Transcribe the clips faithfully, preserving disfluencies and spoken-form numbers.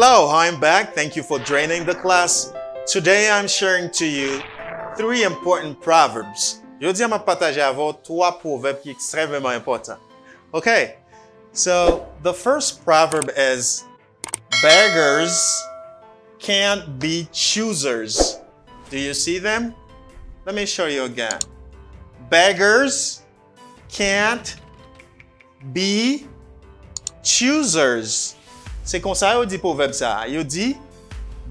Hello, I'm back. Thank you for joining the class. Today I'm sharing to you three important proverbs. Jodi a, m ap pataje avè w twa pwovèb ki ekstrèmeman enpòtan. Okay, so the first proverb is, beggars can't be choosers. Do you see them? Let me show you again. Beggars can't be choosers. Se konsa yo di pwovèb sa a. Yo di,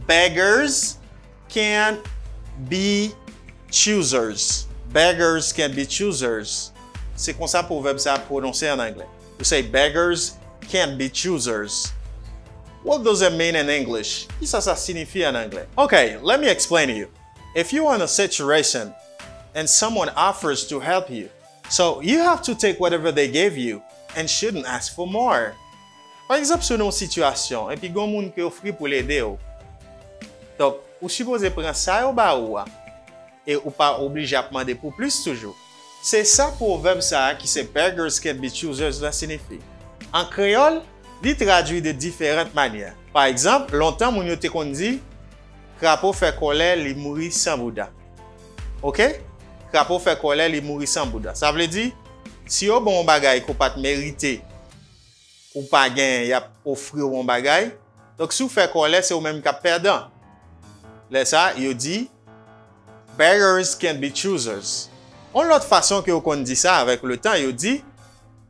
beggars can't be choosers. Beggars can't be choosers. Se konsa pwovèb sa a pwononse an anglè. You say, beggars can't be choosers. What does it mean in English? Kisa sa siyifi an anglè? Okay, let me explain to you. If you are in a situation and someone offers to help you, so you have to take whatever they gave you and shouldn't ask for more. Pa egzanp, si w nan yon sitiyasyon epi gen yon moun ki ofri pou l ede w, donk, ou sipoze pran sa yo ba ou a, e ou pa oblije ap mande pou plis toujou. Se sa pwovèb sa a ki se beggars can't be choosers la siyifi. An kreyòl, li tradui de diferan manyè. Pa egzanp, lontan moun yo te konn di, krapo fè kòlè, li mouri san bouda. Oke? Krapo fè kòlè, li mouri san bouda. Sa vle di, si yo ba w yon bagay ke w pa t merite, ou pa genyen, y ap ofri w yon bagay. Donk, si w fè kòlè, se ou menm k ap pèdan. Lè sa a, yo di, beggars can't be choosers. Yon lòt fason ke yo konn di sa avèk letan, yo di,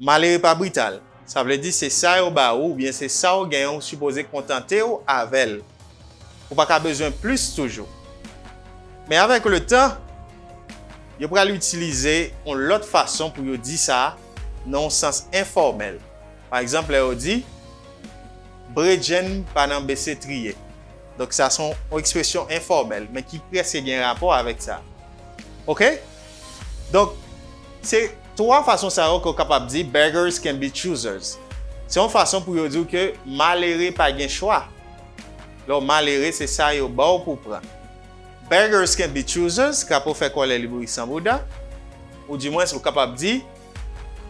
malere pa brital. Sa vle di se sa yo ba ou oubyen se sa w genyen ou sipoze kontante w avè l. Ou pa ka bezwen plis toujou. Men avèk letan, yo pral itilize yon lòt fason pou yo di sa nan yon sans enfòmèl. Pa egzanp, lè yo di, bredjenn pa nan bese triye. Donk, sa se yon ekspresyon enfòmèl, men ki prèske gen rapò avèk sa. Oke? Donk, se twa fason sa yo ke w kapab di, beggars can't be choosers. Se yon fason pou yo di w ke malere pa gen chwa. Lè w malere, se sa yo ba w pou w pran. Beggars can't be choosers, krapo fè kòlè, li mouri san bouda. Oudimwens, ou kapab di,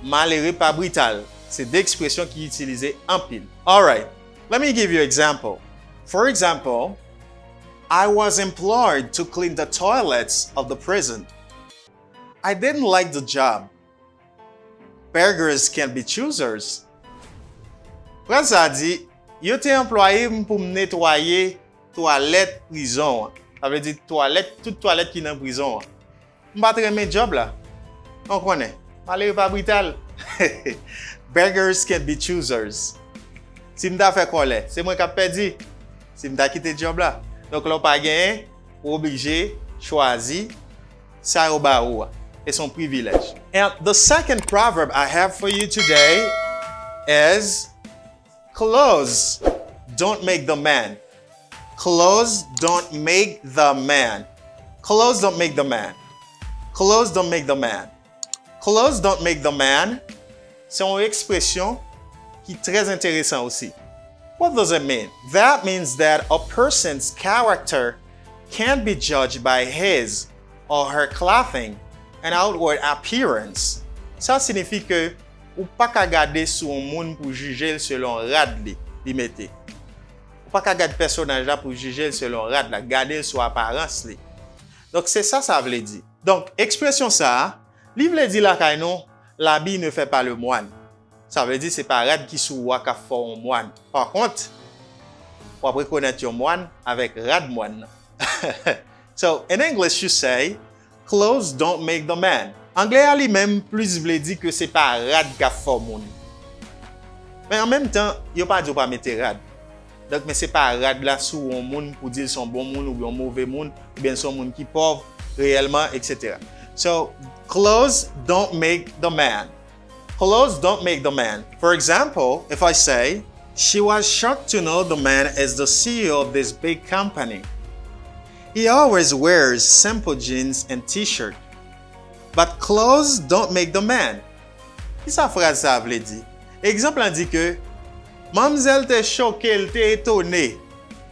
malere pa brital. Se de ekspresyon ki itilize anpil. Alright, let me give you example. For example, I was employed to clean the toilets of the prison. I didn't like the job. Beggars can't be choosers. Fraz sa a di, yo te anplwaye m pou m netwaye twalèt prizon an. Sa vle di twalèt, tout twalèt ki nan prizon an. M pa t renmen djòb la. Ou konnen, malere pa brital. Beggars can't be choosers. Si m ta fè kòlè, se mwen k ap pèdi. Si m ta kite djòb la. Donk, lè w pa genyen, ou oblije chwazi sa yo ba ou a. E se yon privilèj. And the second proverb I have for you today is, clothes don't make the man. Clothes don't make the man. Clothes don't make the man. Clothes don't make the man. Clothes don't make the man. Se yon ekspresyon ki trè enteresan osi. What does it mean? That means that a person's character can't be judged by his or her clothing and outward appearance. Sa siyifi ke ou pa ka gade sou yon moun pou jije l selon rad li, li mete. Ou pa ka gade pèsonaj la pou jije l selon rad la, gade l sou aparans li. Donk, se sa sa vle di. Donk, ekspresyon sa a, li vle di lakay nou, l'habit ne fait pas le moine. Sa vle di se pa rad ki sou ou a k ap fè w yon mwàn. Pa kont, w ap rekonèt yon mwàn avèk rad mwàn nan. So, in English, you say, clothes don't make the man. Anglè a li menm plis vle di ke se pa rad k ap fè w moun. Men an menm tan, yo pa di w pa mete rad. Donk, men se pa rad la sou yon moun pou di l se yon bon moun oubyen yon move moun, oubyen l se yon moun ki pòv reyèlman, et cetera. So, clothes don't make the man. Clothes don't make the man. For example, if I say, she was shocked to know the man is the C E O of this big company. He always wears simple jeans and t-shirt. But clothes don't make the man. Kisa fraz sa a vle di? Egzanp lan di ke manmzèl te choke, l te etone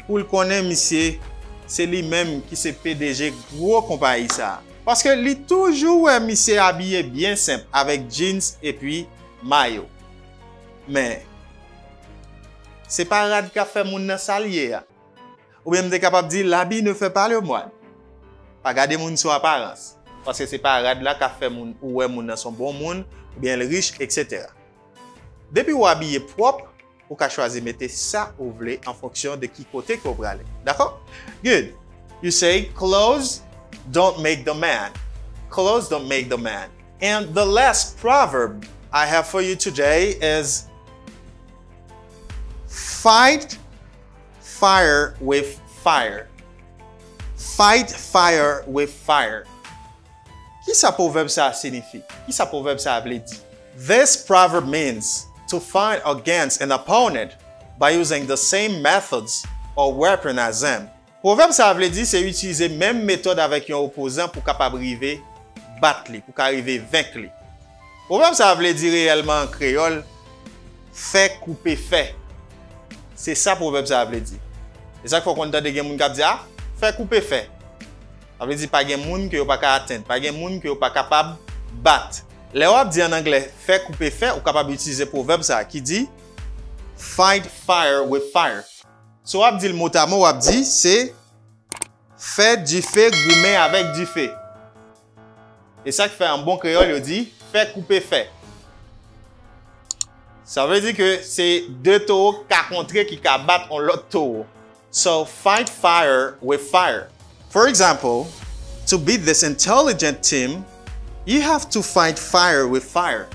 pou l konnen misye se li menm ki se P D G gwo konpayi sa a. Paske li toujou wè misye abiye byen senp avèk jeans epi mayo. Men, Se pa rad k ap fè moun nan sa l ye a. Oubyen m te kapab di, l'habit ne fait pas le moine. Pa gade moun sou aparans. Paske se pa rad la k ap fè moun, ou wè moun nan se yon bon moun, oubyen l rich, et cetera. Depi w abiye pwòp, ou ka chwazi mete sa ou vle an fonksyon de ki kote ke w prale. Dakò? Good. You say, clothes don't make the man. Clothes don't make the man. And the last proverb I have for you today is fight fire with fire. Fight fire with fire. Kisa pwovèb sa a siyifi? Kisa pwovèb sa a vle di? This proverb means to fight against an opponent by using the same methods or weapon as them. Pwovèb sa a vle di se itilize menm metòd avèk yon opozan pou kapab rive bat li, pou ka rive venk li. Pwovèb sa a vle di reyèlman an kreyòl, fè koupe fè. Se sa pwovèb sa a vle di. E sa k fè w konn tande gen moun k ap di, a, fè koupe fè. Sa vle di pa gen moun ke yo pa ka atenn, pa gen moun ke yo pa kapab bat. Lè w ap di an anglè, fè koupe fè, ou kapab itilize pwovèb sa a ki di, fight fire with fire. So w ap di l motamo, w ap di, se fè dife goumen avèk dife. E sa k fè an bon kreyòl yo di, fè koupe fè. Sa vle di ke se de towo k ka kontre ki ka bat yon lòt towo. So fight fire with fire. For example, to beat this intelligent team, you have to fight fire with fire.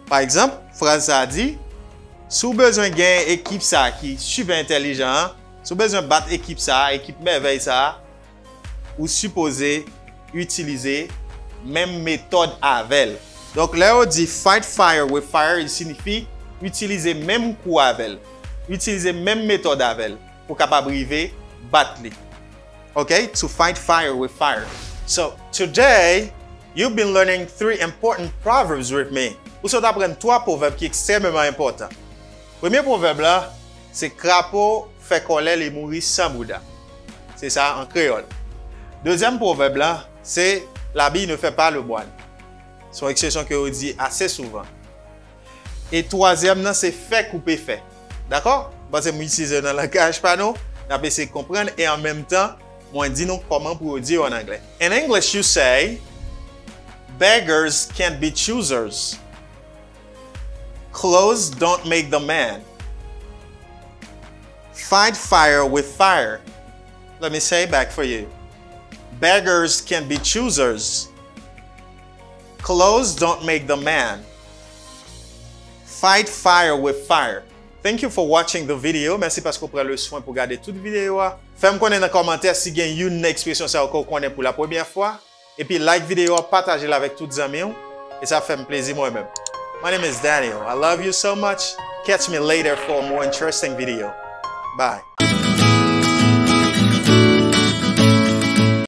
Pa egzanp, fraz sa a di, si w bezwen gen ekip sa a ki sipè entèlijan an, si w bezwen bat ekip sa a, ekip mèvèy sa a, ou sipoze itilize menm metòd avè l. Donk, lè yo di fight fire with fire, li siyifi itilize menm kou avè l, itilize menm metòd avè l pou kapab rive bat li. Ok? To fight fire with fire. So, today, you've been learning three important proverbs with me. Ou sot aprann twa pwovèb ki ekstrèmeman enpòtan. Premye pwovèb la, se krapo fè kòlè li mouri san bouda. Se sa an kreyòl. Dezyèm pwovèb la, se l'habit ne fait pas le moine. Se yon ekspresyon ke yo di ase souvan. E twazyèm nan, se fè koupe fè. Dakò? M panse m itilize yo nan langaj pa nou, n ap eseye konprann e an menm tan, mwen di nou kòman pou yo di yo an anglè. In English, you say, beggars can't be choosers. Clothes don't make the man. Fight fire with fire. Let me say it back for you. Beggars can be choosers. Clothes don't make the man. Fight fire with fire. Thank you for watching the video. Mèsi paske w pran le swen pou gade tout videyo a. Fè m konnen nan kòmantè si gen youn nan ekspresyon sa yo ke w konnen pou la premyè fwa. Epi like videyo a, pataje l avèk tout zanmi w. E sa fè m plezi mwen menm. My name is Daniel. I love you so much. Catch me later for a more interesting video. Bye.